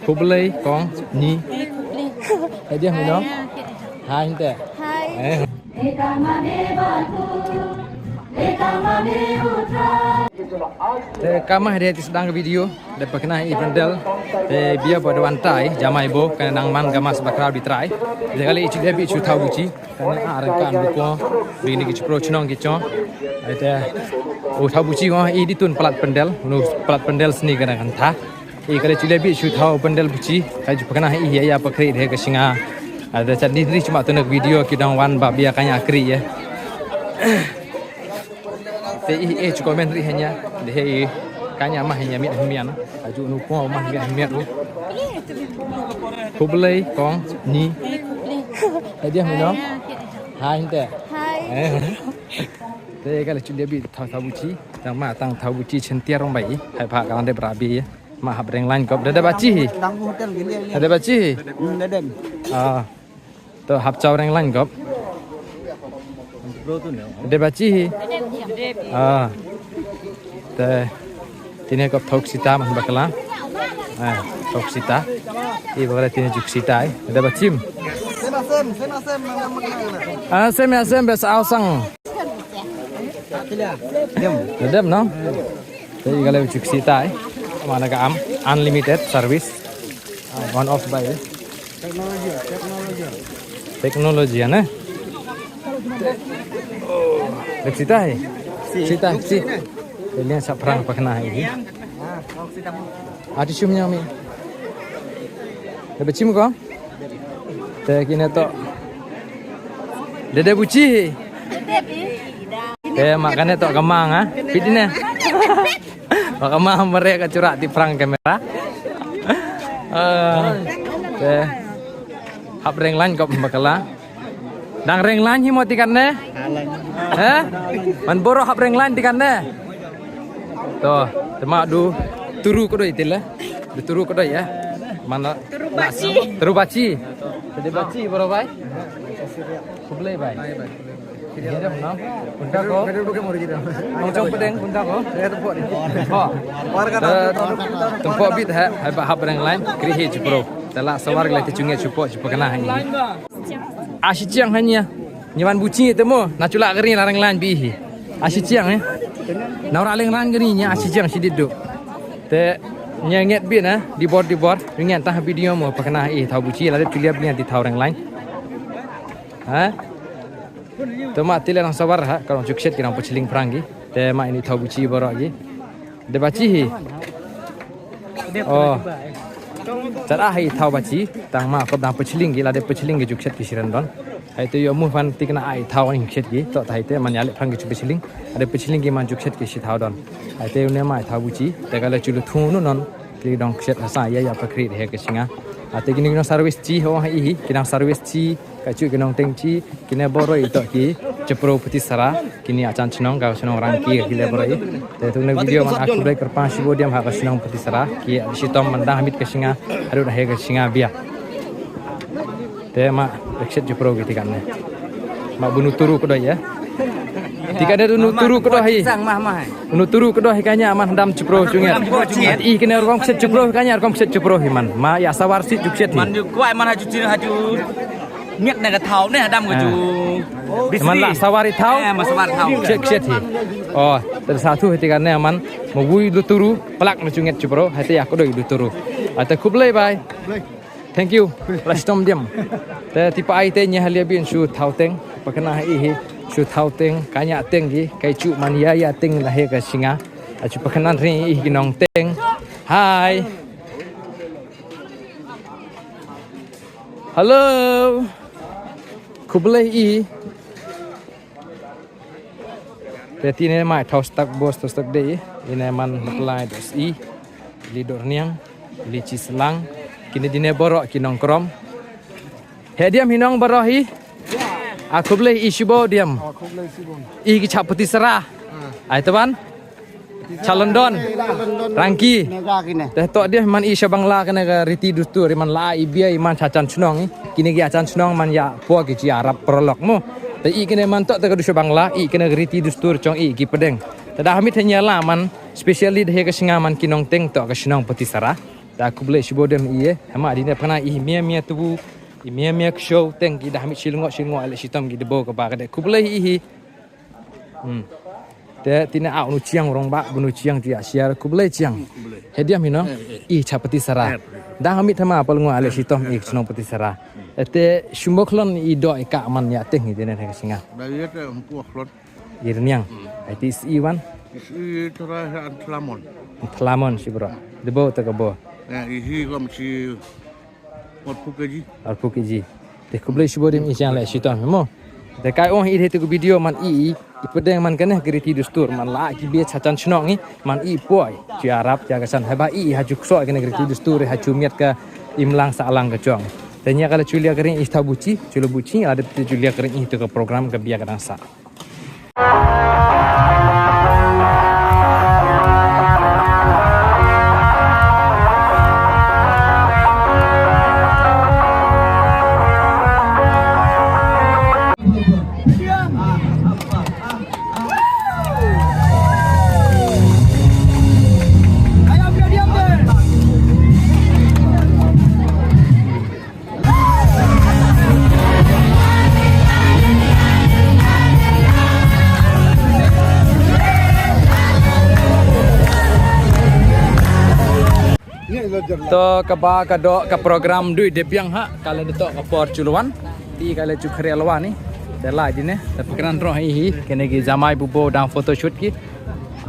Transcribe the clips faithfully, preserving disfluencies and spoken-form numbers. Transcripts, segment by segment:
Khublei kong ni. Hai dia mino. Hai inte. Hai. Te kama hade ti sdang video da pakna i pandal. Te bia ba da wan tai jamai bo kana nang man gamas bakrau di trai. Te kali ichi debi chu thau buchi. Kana arang kan buko. Bini ki chupro chnong ki chong. Te u thau buchi ko i di tun palat pandal. Nu palat pandal sni kana kan tha. I kali chule bi chu thau pandal buchi. Kai chu pakna i ya ya pakri de ka singa. Ada chat ni ri chuma tu nak video ki dang wan ba bia kanya kri ya. Te i e chu comment ri hanya de he i kanya ma hanya mit hmian. Aju nu ko ma hmian hmian ru. Khublei kong ni. Hai dia mino. Hai inte. Hai. Te kali chule bi thau thau buchi. Tang ma tang thau buchi chen tiar bai. Hai pha kalang de brabi. Ma hap reng line kop da da bachi hi. Dang hotel gini ni. Da bachi hi. Hmm, da dem. Ah. To hap chau reng line kop. Da bachi hi. Ah. Te tine kop thok sita man bakla. Ah, thok sita. I bakla tine juk sita. Da bachim. Sem sem sem sem. Ah, sem ya sem bes ausang. Dem. Dem no. Te i kale chuk sita. Mana ka am unlimited service. Ah, one off by. Technology, technology. Technology ne. Dek sita hai. Sita si. Te lian sa prang pakna hai. Ati sum nyami. Te bachim ko. Te kine to. Dede buchi hi. Te ma kane to kamang ha. Pit ine. Ma kamang mare ka chura ti prang kamera. Ah, te. Hap reng line kop bakla. Dang reng line hi mo ti kane. He? Man boro hap reng line ti kane. To, te ma du turu ko doi tile. Du turu ko doi ya. Mana? Turu bachi. Turu bachi. Te dei bachi boro bai. Khublei bai. Khublei bai. Khublei bai. Kunta ko. Nong chong pedeng kunta ko. Ho. Te, tempo bit ha, hai ba hap reng line, kri hi chupro. Te la sawar le te chunge chupo, chupo kana ha ni. Ashi chiang ha nia. Ni wan buchi te mo, na chula kri la reng line bi hi. Ashi chiang eh. Na ura leng rang kri nia ashi chiang shi didu. Te nia nget bi na, di bor di bor, ringan tah video mo pakana i thau buchi la de tulia bi di thau reng line. Ha? Te ma tile nang sabar ha, ka long chukset ki nang pachling prang ki. Te ma ini thau buchi boro ki. De bachi hi. Oh. Chara hi thau bachi, tang ma kop dang pachling ki, la de pachling ki jukset ki shiran don. Hai te yo mu fan tik na ai thau ni kset ki, to tai te man yale prang ki chu pachling. Ade pachling ki man jukset ki shi thau don. Hai te ne ma thau buchi, te ka le chu lu thu nu non. Ki dong kset ha sa ya ya pakri he ka singa. Ate ki ni service chi ho ha i hi, ki nang service chi, ka chu ki nong teng chi, kine boro i to ki chepro pati sara, kini achan chnong ka chnong rang ki ki le boro i. Te tu ne video man aku dai kerpa shibo diam ha ka chnong pati sara, ki shitom manda hamit ka singa, haru he ka singa bia. Te ma rekset chepro ki tikan ne. Ma bunu turu ko doi ya. Tikan ne bunu turu ko doi. Sang mah mah. Unu turu kedoh hi kanya man dam chupro chunget. I kene rong set chupro kanya rong set chupro hi man. Ma ya sawar si juk set hi. Man ju kwai man haju chin haju. Miak na ka thau ne dam ka ju. Man la sawar i thau. Eh, man sawar thau. Set set hi. Oh, ter satu hati kan ne man. Mawui du turu plak na chunget chupro hati ya kedoh du turu. Ate khublei bai. Thank you. Lashtom diam. Te tipa ai te nya halia bin shu thau teng. Pakana ha i hi shu thau teng. Kanya teng gi kai chu man ya ya teng la he ka singa. A chu pakana ri i hi nong teng. Hi. Hello. Khublei i. Te tine mai thau stak bos thau stak dei ine man maklai dos i li dor niang li chi slang kine dine boro ki nong krom. He diam hi nong boro hi. A khublei i shibo diam. I ki chap pati sara. Ai taban. Cha London. Rangki. Te to dia man i sha Bangla kane ka riti dustur man la i bia i man cha chan chnong i. Kine ki achan chnong man ya po ki chi Arab prolok mo. Te i kine man to te ka du sha Bangla i kine ka riti dustur chong i ki pedeng. Te da hamit hanya la man specially de ka singa man ki nong teng to ka shnong pati sara. Da khublei shibun dem i e. Hama dine phana i mia mia tu. I mia mia kshow teng ki da hamit shilngo shilngo ale shitom ki debo ka ba ka de. Khublei i hi. Hmm. Te tine au nu chiang rong ba bu nu chiang ti a siar khublei chiang. Hediam hino. I cha pati sara. Da hamit hama pal ngo ale shitom i chnong pati sara. Te shumboklon i do i ka man ya teng i tine ka singa. Da yet em ku akhlon. Irniang. Ai ti si wan. Isi tara ha an tlamon. Tlamon si bro. Debo te ka bo. Ya isi kom si. Arphew kg. Arphew kg. Te khublei shibun dem i chang le shitom mo. Te kai ong i te ku video man i i pedeng man kane kriti dustur man la ki bia chachan chnong i man i poi. Chu arap ya ka san haba i ha chu kso kane kriti dustur ha chu miat ka imlang sa lang ka chong. Te nya kala chu lia kring i thabuchi chu lu buchi ada chu lia kring i tu ka program ka bia ka dang sa. To kaba ka do ka program dui de piang ha kala de to ka por chulwan ti kala chu khre lwan ni de la dine de pekran ro hi hi kene ki jamai bubo dang photoshoot ki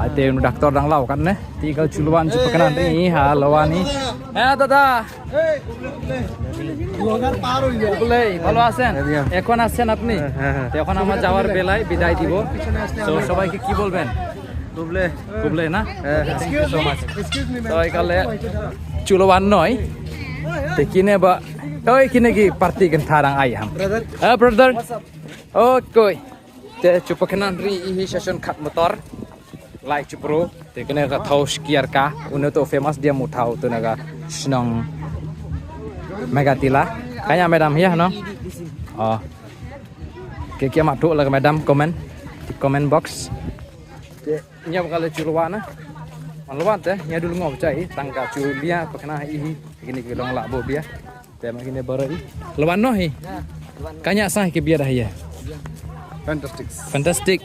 ate nu doctor dang law kan ne ti kal chulwan chu pekran ri hi ha lwan ni ha dada Khublei, ভালো আছেন? হ্যাঁ, হ্যাঁ। এখন আছেন আপনি? হ্যাঁ, হ্যাঁ। তো এখন আমার যাওয়ার বেলায় বিদায় দিব। তো সবাইকে কি বলবেন? খুবলে। খুবলে না? হ্যাঁ। Thank you so much। তো এখানে chulwan noi. Te kine ba, oi kine ki party kan tharang ai ham. Brother। Eh, brother। What's up? Okay। Te chupa kanan ri ihi session khat motor. Lai chupro. Te kene ka thau skiar ka. Uno to famous dia mu thau tu naga shnong Megatila. Kanya madam ya no? Oh. Ke kia ma tu la madam comment. Di comment box. Te nya ba kale chulwan na. Man lwan te nya dul ngop chai tang ka chulia pakna ihi. Kini ki long la bo bia. Te ma kine bara i. Lawan no hi. Kanya sa ki biar hi. Fantastic. Fantastic.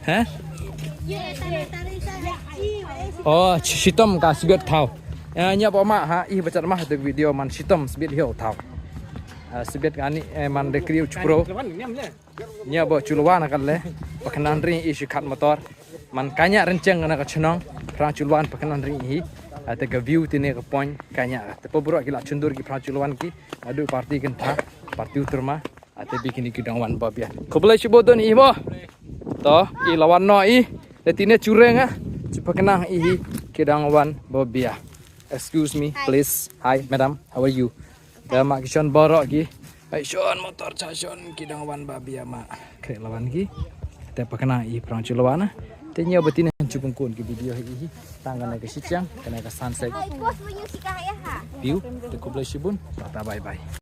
Ha? Oh, shitom ka sibet thau. Ya nya ba ma ha i bacha ma ha video man shitom sibet hiu thau. Sibet ka ni man de kriu chupro. Nya ba chulwan ka le. Paknan ri i shi khat motor. Man kanya rencheng na ka chnong, prang chulwan paknan ri hi. Ate ka view tine ka point kanya. Te pobro ki la chundur ki prang chulwan ki. Adu party kentha, party utrma. Ate bikini ki dang wan babia. Khublei shibodon i mo. To, i lawan no i. Te tine churenga. Chupaknang i hi ki dang wan babia. Excuse me, please. Hi, madam. How are you? Te ma ki shon boro ki. Ai shon motor cha shon ki dang wan babia ma. Kre lawan ki. Te pakna i prang chulwan na. Te nyo batin han chupung kun ki video hi hi. Tang kana ka shichang, kana ka sunset. View, te khublei shibun. Tata bye bye.